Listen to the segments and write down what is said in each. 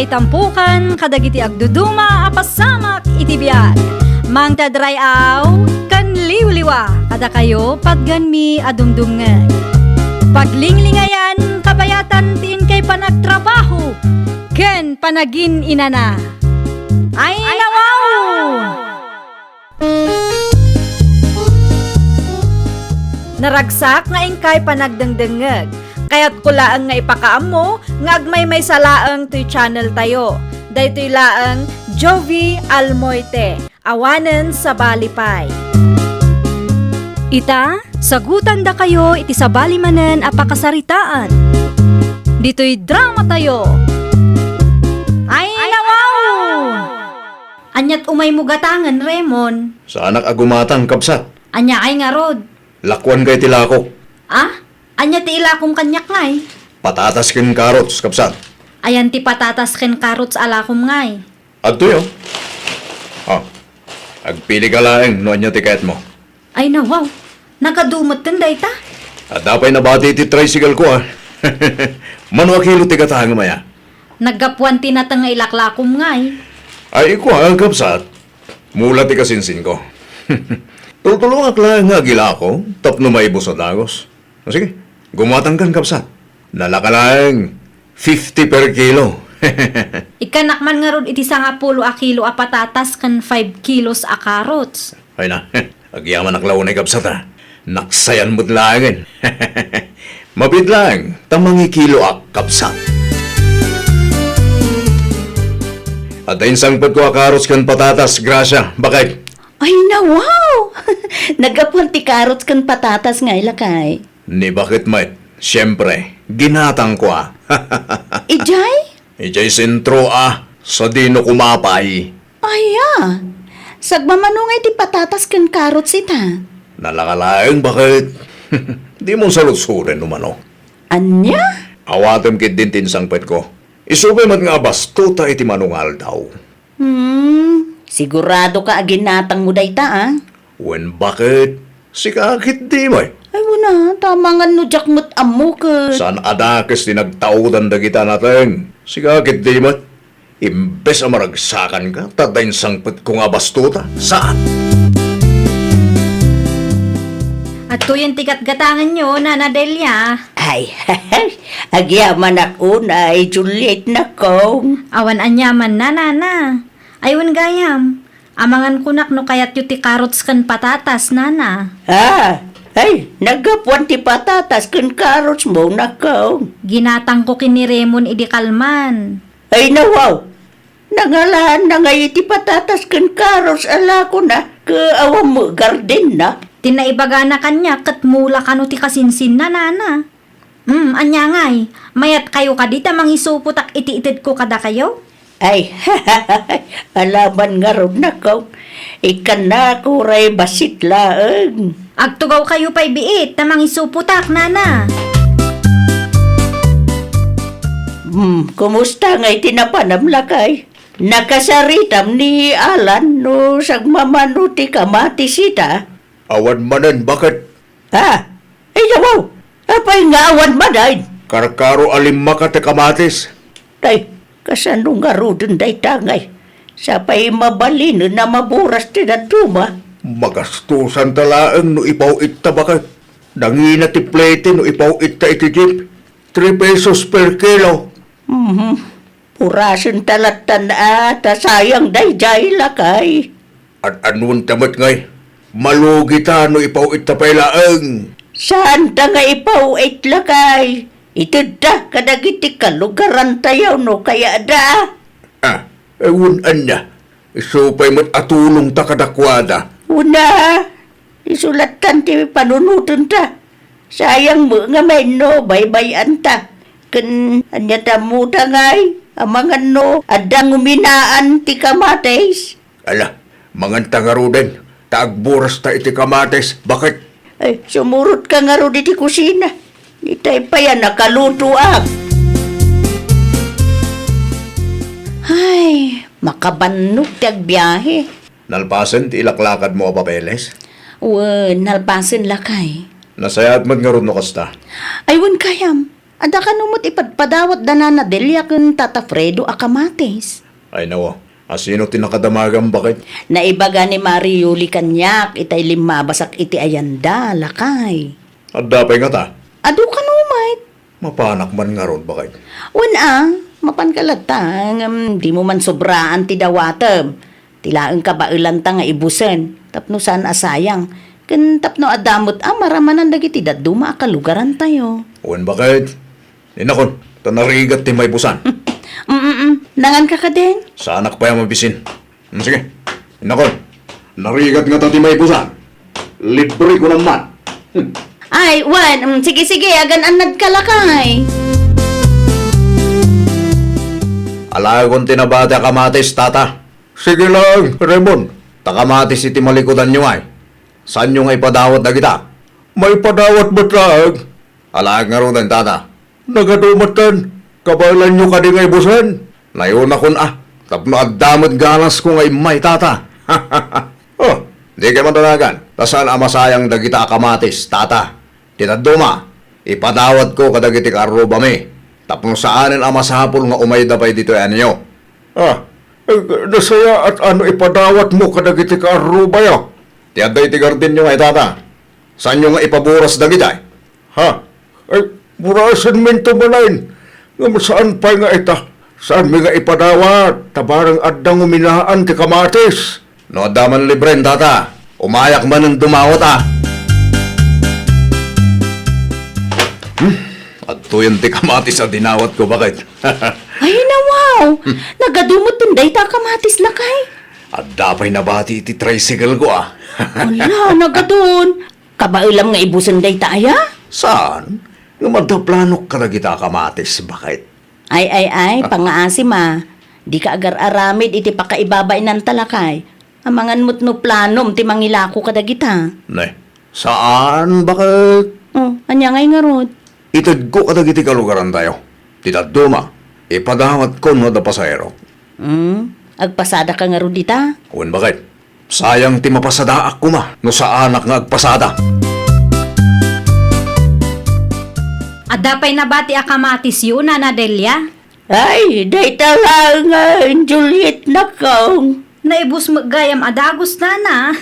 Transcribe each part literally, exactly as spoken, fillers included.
Itampukan kadagiti agduduma a pasamak iti biag. Mangted ray-aw ken liwliwa kadakayo patganmi a dumdumngeg. Paglinglingayan kabayatan ti inkay panagtrabaho ken panagin-inana. Ay, nawaw! Naragsak nga inkay panagdengdengngeg. Kayatko laeng nga ipakaammo nga agmaymaysa laeng toy channel tayo. Daytoy laeng Jovie Almoite, awanen sabali pay. Ita, sagutandakayo iti sabali manen a pakasaritaan. Ditoy drama tayo. Ay, nawaw! Ania't umaymo gatangen, Raymond? Saanak a gumatang, kabsat. Ania ay ngarud? Lakuanka iti lakok. Ah? Ania ti ilakom kaniak ngay? Patatas ken carrots, kabsat. Ayan ti patatas ken carrots a lakom ngay? Adtoy, oh. Ah, agpilika laeng no ania ti kayatmo. Ay, nawaw. Nagadu metten dayta? Adda pay nabati ti tricycle ko, ah. Mano a kilo ti gatangem aya? Naggapuan ti nateng nga ilaklakom ngay. Ay, kua, kabsat. Mula ti kasinsinko. Tultulongak laeng nga agilako tapno maibus a dagus. O sige, gumatangkan, kabsat. Nalaka laeng fifty per kilo. Ikkanak man ngarud iti sangapulo a kilo a patatas ken five kilos a carrots. Ay na, agyamanak la unay, kabsat, a. Naksayan met laengen. Mabiit laeng ta mangikiloak, kabsat. Adda insangpetko a carrots ken patatas, Gracia, bakit? Ay, nawaw! Naggapuan ti carrots ken patatas ngay, lakay. Ni bakit met, siempre, ginatangko a. Idiay? Idiay sentro a, sadino kumapay. Aya, sagmamano ngay ti patatas ken carrots ita? Nalaka laeng, bakit? Dimo saludsoden no mano. Ania? Awatem ketdin ti insangpetko. Isu pay met nga abastuta iti mano nga aldaw. Hmm, siguradoka a ginatangmo dayta, a? Wen, bakit? Sika ketdi met. Ay, wen a, ta amangan no diak met ammo ket. Saan a dakes ti nagtaodan dagita nateng. Sika ketdi met. Imbes a maragsakanka, ta adda insangpetko nga abastuta. Saan? Adtoyen ti gatgatangenyo, Nana Delia. Ay, agyamanak unay, Juliet, nakong. Awan aniamanna, Nana. Ay, wen gayam. Amangan kunak no kayatyo ti carrots ken patatas, Nana. Ah, ay, naggapuan ti patatas ken carrots mo, nakong. Ginatangko ken ni Raymond idi kalman. Ay, nawaw! Nangalaanna ngay iti patatas ken carrots a lakona, ket awan met gardenna. Ti naibagana kaniak ket mula kano ti kasinsinna, Nana. Hmm, ania ngay? Mayatkayo kadi ta mangisupotak iti itedko kadakayo? Ay, alaman ngarud, nakong. Ikkannako ray bassit laeng. Agtugawkayo pay biit ta mangisupotak, Nana. Hmm, kumusta ngay ti napanam, lakay? Nakasaritam ni Alan no sagmamano ti kamatis ita? Awan manen, bakit? Ah, ay, yawaw! Apay nga awan manen? Karkaro a limmaka ti kamatis. Tay, kasano ngaruden dayta ngay? Sapay mabalinen a maburas ti dadduma. Magastusanta laeng no ipaw-itta, bakit? Nangina ti plete no ipaw-itta iti jeep. Three pesos per kilo. Mhm. Purasenta lattan a, ta sayang daydiay, lakay. Ad-anonta met ngay, malugita no ipaw-itta pay laeng. Saanta nga ipaw-it, lakay. Itedta kadagiti kalugarantayo no kayatda. Ah, eh, wen ania. Isu pay met a tulongta kadakuada. Wen a, isu lattan ti panunotenta. Sayang met nga mainno baybay-anta. Ken ania ti ammoda ngay, amangan no adda nguminaan ti kamatis? Ala, manganta ngaruden, ta agburasta iti kamatis. Bakit? Ay, sumurotka ngarud iti kusina. Itay pay a nakalutoak. Ay, makabannog ti agbiahe. Nalpasen ti ilaklakadmo a papeles? Wen, nalpasen, lakay. Nasayaat met ngarud no kasta. Ay, wen gayam. Adda kano met ipadpadawat da Nana Delia ken Tata Fredo a kamatis? Ay, nawa. Asino ti nakadamagam, baket? Naibaga ni Mari Yuli kaniak itay limmabasak iti ayanda, lakay. Adda pay ngata? Adu kano met. Mapanak man ngarud, baket? Wen a, mapanka latta, ngem dimo man sobraan ti dawatem. Ti laeng kabaelanta nga ibusen, tapno saan a sayang, ken tapno adda met a maramanan dagiti dadduma a kalugarantayo. Wen, baket? Inakon, ta narigat ti maibusan. Mm, mm, mm. Nanganka kadin? Saanak pay a mabisin. Mm, sige. Inakon, narigat ngata ti maibusan. Libre ko naman. Hmm. Ay, wen, mm, sige, sige, agan-annadka lakay. Alaekon ti nabati a kamatis, tata. Sige lang, Raymond. Ta kamatis iti malikudanyo ay. Saanyo nga ipadawat dagita? Maipadawat met laeng. Alaek ngaruden, tata. Nagadu metten, kabaelanyo kadi nga ibusen? Nayunakon a, tapno adda met ganasko nga immay, tata. Oh, dikay man danagan, ta saan a masayang dagita a kamatis, tata. Ti dadduma, ipadawatko kadagiti kaarrubami, tapno saanen a masapul nga umayda pay ditoy anyo. Ah, eh, nasayaat a no ipadawatmo kadagiti kaarrubayo. Ti adda iti gardenyo nga itata. Saanyo nga ipaburas dagitay? Ha? Ay, burasenminto manen. Ngem saan pay nga ita? Saanmi nga ipadawat? Ta bareng adda nguminaan ti kamatis. No adda man libren, tata, umayak manen dumawat a. Hmm? Adtoyen ti kamatis a dinawatko, baket? Ay, nawaw! Hmm. Nagadu metten dayta a kamatis, lakay. Adda pay nabati iti tricycle ko, a. Ala, nagadun. Kabaelam nga ibusen dayta aya? Saan? Ngem adda planok kadagita a kamatis, baket? Ay, ay, ay, pangngaasim a. Dika agar-aramid iti pakaibabainan ta, lakay. Amangan met no planom ti mangilako kadagita. Ne, saan, baket? Oh, ania ngay ngarud? Itedko kadagiti kalugarantayo. Ti dadduma, ipadawatko no adda pasaherok. Hmm, agpasadaka ngarud ita? Wen, baket. Sayang ti mapasadaak koma no saanak nga agpasada. Adda pay nabati a kamatisyo, Nana Delia? Ay, dayta laeng nga Juliet, nakong. Naibus met gayam a dagus, Nana.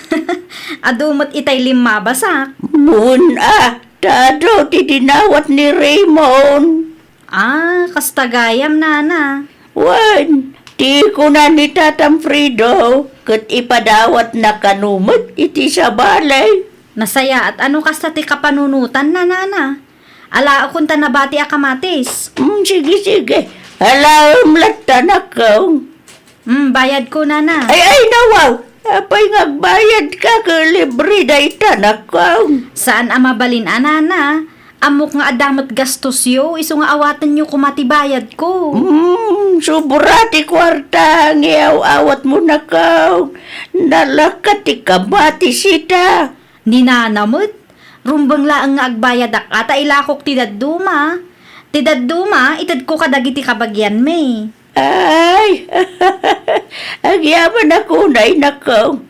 Adu met itay limmabasak. Wen a, ta adu ti dinawat ni Raymond. Ah, kasta gayam, Nana. Wen, ti kuna ni Tatam Fredo, ket ipadawatna kano met iti sabali. Nasayaat a no kasta ti kapanunotanna, Nana. Alaekon ta nabati a kamatis. Mm, sige, sige. Alaem latta, nakong. Mm, bayadko, Nana. Ay, ay, nawaw! Apay nga agbayadka ket libre dayta, nakong? Saan a mabalin a, Nana. Ammok nga adda met gastosyo, isu nga awatenyo koma ti bayadko. Mm, sobra ti kuarta nga iaw-awatmo, nakong. Nalaka ti kamatis ita. Ni Nana met, rumbeng laeng nga agbayadak a ta ilakok ti dadduma. Ti dadduma, itedko kadagiti kabagianmi. Ay, agyamanak unay, nakong.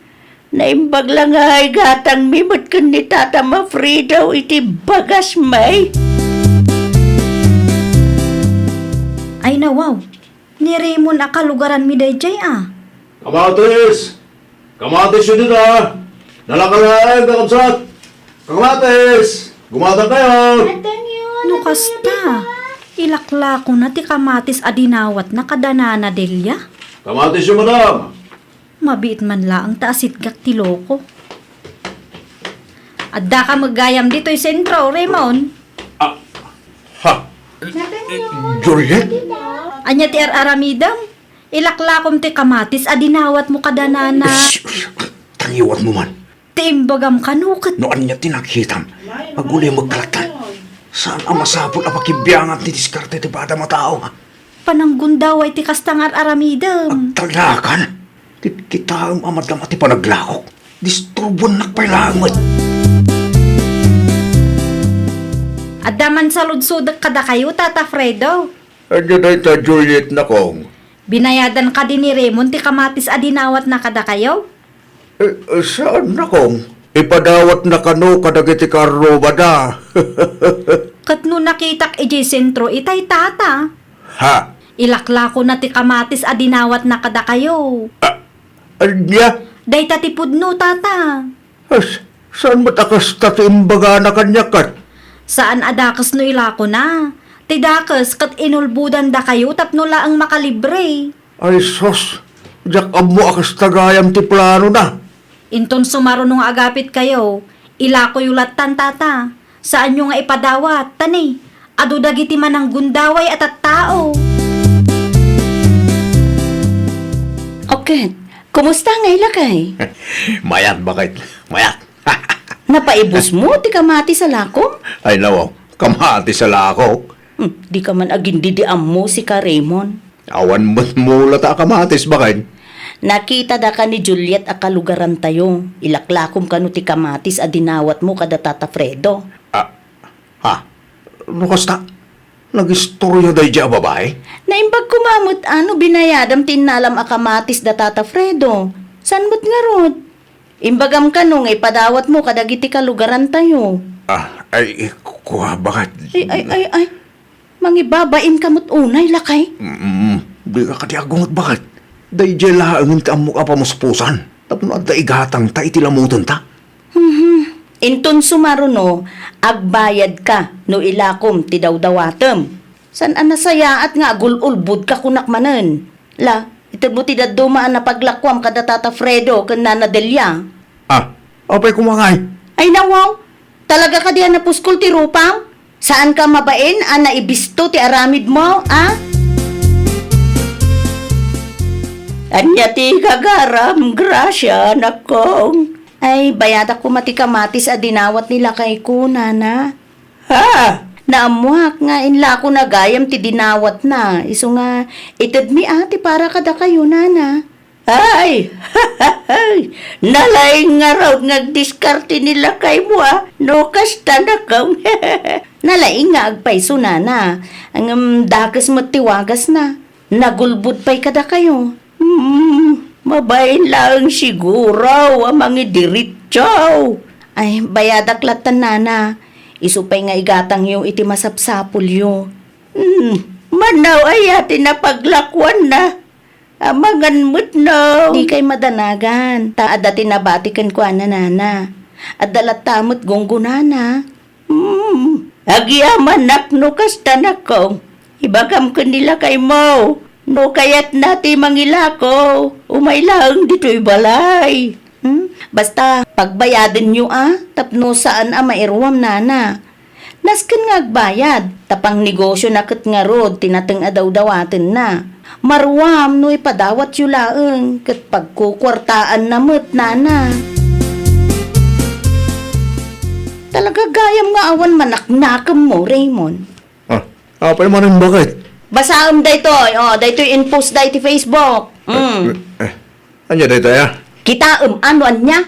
Naimbag la nga igatangmi met ken ni Tata Mafredo iti bagasmi. Ay, nawaw. Ni Raymond a kalugaranmi daydiay a. Kamatis! Kamatis yu dita! Nalaka laeng, kakabsat! Kamatis! Gumatang kayo! No kasta, ilaklakona ti kamatis a dinawatna kada Nana Delia? Kamatis yu, madam! Mabiit man laeng ta asitgak ti loko. Addaka met gayam ditoy sentro, Raymond. Ah, ha? Juliet? Ania ti ar-aramidem? Ilaklakom ti kamatis a dinawatmo kada Nana. Shh, shh, tangiwatmo man. Ti imbagam kano ket. No ania ti nakitam, agulimek ka latta. Saan a masapul a pakibiangan ti diskarte ti padam a tao, ha? Pananggundaway ti kasta nga ar-aramidem. Agtalnakan? Kitkitaem a madama ti panaglakok. Disturbuennak pay laeng met. Adda man saludsodek kadakayo, Tata Fredo. Ania dayta, Juliet, nakong? Binayadan kadi ni Raymond ti kamatis a dinawatna kadakayo? Eh, eh, saan, nakong? Ipadawatna kano kadagiti kaarrubada. Ket no nakitak idiay sentro itay, tata, Ha? ilaklakona ti kamatis a dinawatna kadakayo. Ah, ania? Dayta ti pudno, tata. As, saan met a kasta ti imbagana kaniak ket? Saan a dakes no ilakona. Ti dakes ket inulbodandakayo tapno laeng makalibre. Ay sus, diak ammo a kasta gayam ti planona. Inton sumaruno nga agapitkayo, ilakoyo lattan, tata. Saanyo nga ipadawat, ta ni, adu dagiti mananggundaway a tattao. Oket, kumusta ngay lakay? Mayat, baket. Mayat. Napaibusmo ti kamatis a lakom? Ay, nawaw. Kamatis a lakok. Hmm, dika man agin-didiammo, sika, Raymond. Awan met mulata a kamatis, baket. Nakitadaka ni Juliet a kalugarantayo. Ilaklakom kano ti kamatis a dinawatmo kada Tata Fredo. Ah, ha? No kasta, nagistorya daydiay a babai? Naimbag koma met a no binayadam ti innalam a kamatis da Tata Fredo. Saan met ngarud? Imbagam kano nga ipadawatmo kadagiti kalugarantayo. Ah, ay, kua, baket. Ay, ay, ay, ay. Mangibabainka met unay, lakay. Mm, dika kadi agunget, baket. Daydiay laengen ti ammok a pamuspusan. Tapno adda igatangta iti lamutenta. Mhm. Inton sumaruno, agbayadka no ilakom ti dawdawatem. Saan a nasayaat nga agul-ulbodka kunak manen. La, itedmo ti dadduma a napaglakuam kada Tata Fredo ken Nana Delia. Ah, apay koma ngay? Ay, nawaw. Talaga kadi a napuskol ti rupam? Saanka mabain a naibisto ti aramidmo, a? Ania ti gagaram, Gracia, nakong? Ay, bayadak koma ti kamatis a dinawat ni lakayko, nana. Ha? Naammoak nga inlakona gayam ti dinawatna, isu nga itedmi a ti para kadakayo, nana. Ay! Nalaing ngarud nga agdiskarte ni lakaymo, a, no kasta, nakong. Nalaing nga agpayso, nana. Ngem dakes met ti wagasna. Nagulbod pay kadakayo. Hmm, mabain laeng siguro a mangidiritso. Ay, bayadak lattan, nana. Isu pay nga igatangyo iti masapsapulyo. Hmm, manaw aya ti napaglakuanna? Amangan met no. Dikay madanagan, ta adda ti nabati kenkuana, nana. Adda latta met gunggonana. Hmm, agyamanak no kasta, nakong. Ibagam ken ni lakaymo, no kayatna ti mangilako, umay laeng ditoy balay. Hmm? Basta, pagbayadenyo a, tapno saan a mairuam, nana. Nasken nga agbayad, ta pangnegosyona ket ngarud ti nateng a dawdawatenna. Maruam no ipadawatyo laeng, ket pagkukuartaanna met, nana. Talaga gayam nga awan manaknakemmo, Raymond. Ah, apay manen, baket? Basaem daytoy, o, daytoy in-post da iti Facebook. Mm. Eh, eh, ania daytoy, a? Kitaem, a, no ania?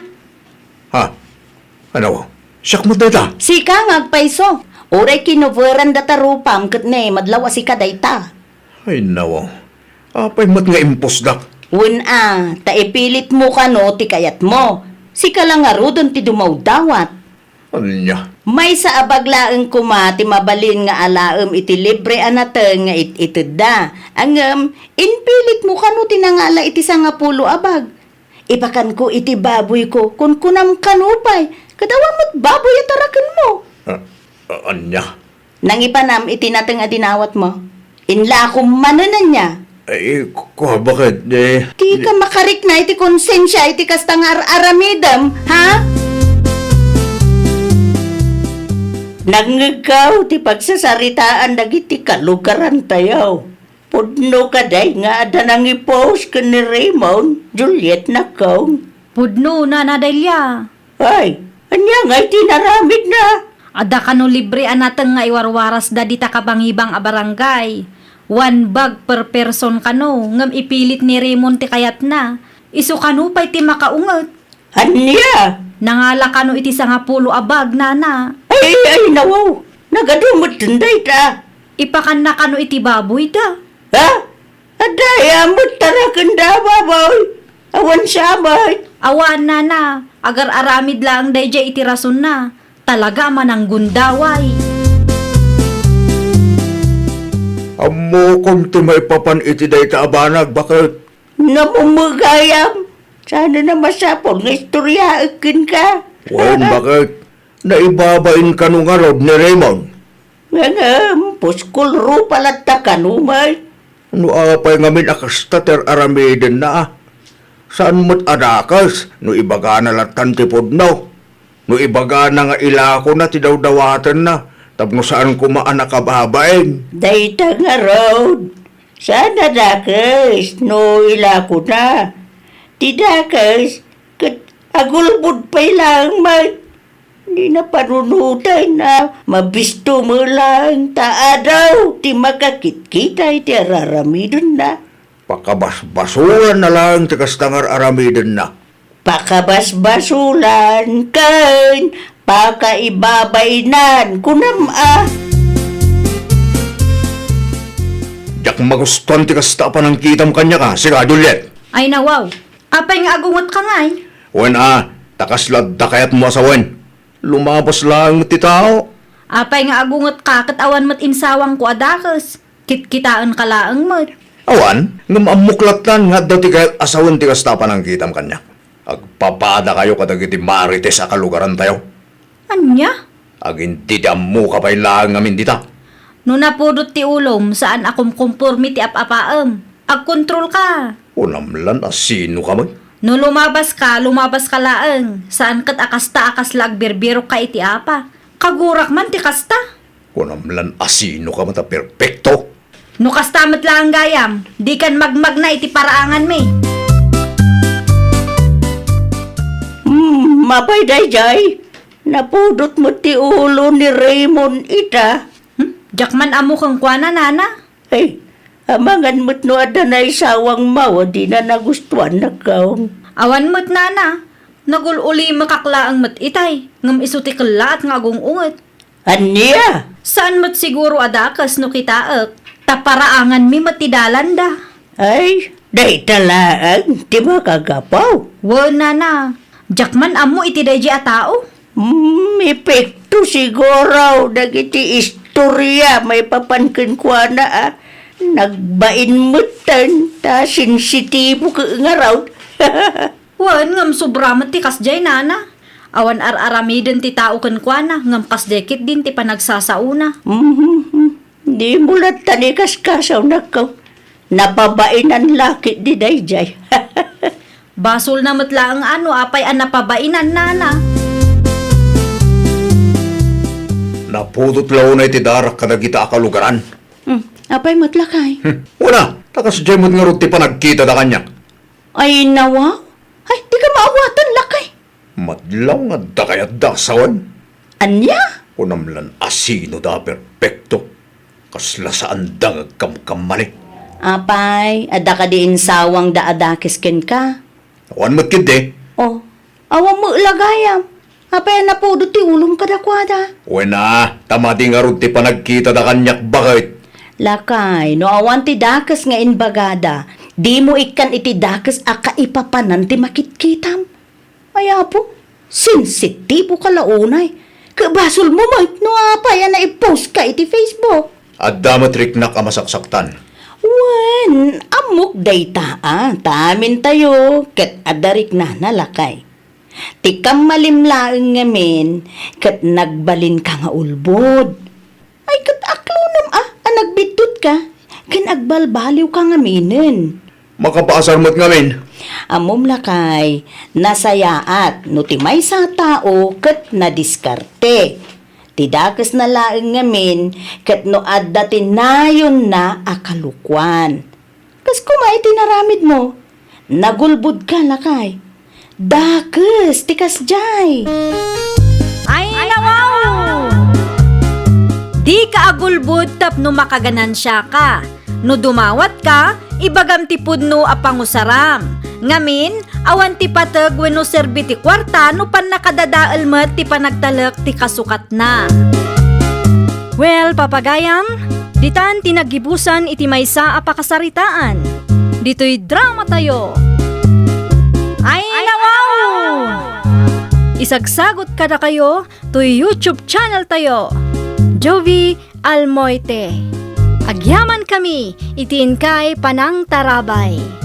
Ha? Ano? Siak met dayta? Sika nga agpayso. Uray kinoveran data rupam ket ne, madlaw a sika dayta. Ay, nawaw. Apay met nga in-post da? Wen a, ta ipilitmo kano ti kayatmo. Sika la ngaruden ti dumawdawat. Ania? Maysa a bag laeng koma ti mabalin nga alaem iti libre a nateng nga it-itedda. Ngem, impilitmo kano ti nangala iti sangapulo a bag. Ipakanko iti baboyko, kunkunam kano pay, ket awan met baboy a tarakenmo. Ah, ah, ania? Nangipanam iti nateng a dinawatmo. Inlakom manen, ania? Ay, ku-, kua, baket, eh. Dika makarikna iti konsensia iti kasta nga ar-aramidem, ha? Nangngegko ti pagsasaritaan dagiti kalugarantayo. Pudno kadi nga adda nangi-post ken ni Raymond, Juliet, nakong? Pudno, Nana Delia. Ay, ania ngay ti inaramidna? Adda kano libre a nateng nga iwarwarasda dita kabangibang a barangay. One bag per person kano, ngem ipilit ni Raymond ti kayatna. Isu kano pay ti makaunget. Ania? Nangala kano iti sangapulo a bag, nana. Ay, ay, nawaw. Nagadu metten dayta. Ipakanna kano iti baboyda. Ha? Adda aya met tarakenda a baboy? Awan sa met. Awan, nana. Agar-aramid laeng daydiay iti rasonna. Talaga a mananggundaway. Ammokon ti maipapan iti dayta a banag, baket. Namumegayam. Saan a masapul nga istoryaek kenka. Wen, baket. Naibabain kano ngarud ni Raymond. Ngem, puskol rupa latta kano met. No apay ngamin a kasta ti ar-aramidenna, a? Saan met a dakes no ibagana lattan ti pudno? No ibagana nga ilakona ti dawdawatenna tapno saan koma a nakababain? Dayta ngarud, saan a dakes no ilakona. Ti dakes, ket agulbod pay laeng met. Di na panunoten a mabisto met laeng ta adaw ti makakitkita iti ar-aramidenna. Pakabasbasulanna laeng ti kasta nga ar-aramidenna. Pakabasbasulan ken pakaibabainan, kunam a. Diak magustuan ti kasta a panangkitam kaniak, a, sika, Juliet. Ay, nawaw. Apay nga agungetka ngay? Wen a, ta kasla adda kayatmo a sawen. Lumabas laeng met ti tao. Apay nga agungetka ket awan met insawangko a dakes? Kitkitaenka laeng met. Awan, ngem ammok lattan nga adda ti kayat a sawen ti kasta a panangkitam kaniak. Agpapadakayo kadagiti marites a kalugarantayo. Ania? Agindidammoka pay laeng ngamin dita. No napudot ti ulom, saan a kumkompormi ti ap-apaem. Agkontrolka. Kunam lan a sinoka met? No lumabaska, lumabaska laeng. Saan ket a kasta a kasla agbirbirokka iti apa. Kagurak man ti kasta. Kunam lan a sinoka met a perpekto. No kasta met laeng gayam, dikan magmagna iti paraanganmi. Hmm, apay daydiay? Napudot met ti ulo ni Raymond ita. Hmm? Diak man ammo kenkuana, nana. Ay, amangan met no adda naisawangmo a dina nagustuan, nakkaw. Awan met, nana. Nagul-ulimekak laeng met itay, ngem isu ti kellaat nga agung-unget. Ania? Saan met siguro a dakes no kitaek, ta paraanganmi met ti dalanda. Ay, dayta laeng ti makagapu. Wen, nana, diak man ammo iti daydiay a tao. Hmm, epekto siguro dagiti istoria maipapan kenkuana a nagbain metten ta sensitibo ket ngarud. Wen, ngem sobra met ti kasdiay, nana. Awan ar-aramiden ti tao kenkuana, ngem kasdiay ketdin ti panagsasaona. Mhm. Dimo latta ni kaskasaw, nakkaw. Napabainan la ketdi daydiay. Basolna met laeng a no apay a napabainan, nana. Napudot la unay ti darak kadagita a kalugaran. Hmm, apay met, lakay? Hmm, wen a, ta kasdiay met ngarud ti panagkitada kaniak. Ay, nawa? Ay, dika maawatan, lakay. Madlaw nga adda kayatda a sawen. Ania? Kunam lan a sinoda a perpekto. Kasla saanda nga agkamkammali. Apay, adda kadi insawangda a dakes kenka? Awan met ketdi. Oh, awan met la gayam. Apay a napudot ti ulom kadakuada? Wen a, ta madi ngarud ti panagkitada kaniak, baket. Lakay, no awan ti dakes nga imbagada, dimo ikkan iti dakes a kaipapanan ti makitkitam. Ay, Apo, sensitiboka la unay. Ket basolmo met no apay a nai-postka iti Facebook. Adda met riknak a masaksaktan. Wen, ammok dayta a, ta amintayo ket adda riknana, lakay. Ti kammalim laeng ngamin ket nagbalinka nga ulbod. Ay, ket aklonam a, a nagbiddutka, ken agbalbaliwka ngaminen. Makapaasar met ngamin. Ammom, lakay, nasayaat no ti maysa a tao ket nadiskarte. Ti dakesna laeng ngamin ket no adda ti nayonna a kalokuan. Kas koma iti naramidmo, nagulbodka, lakay. Dakes ti kasdiay. Ay, nawaw! Dika agulbod tapno makaganansiaka. No dumawatka, ibagam ti pudno a pangusaram. Ngamin, awan ti pateg wenno serbi ti kuarta no pannakadadael met ti panagtalek ti kasukat na. Well, papagayam, ditan ti naggibusan iti maysa a pakasaritaan. Ditoy dramatayo. Ay, nawaw! Isagsagot kadakayo toy YouTube channel tayo, Jovi Almoite. Agyamankami iti inkay panangtarabay.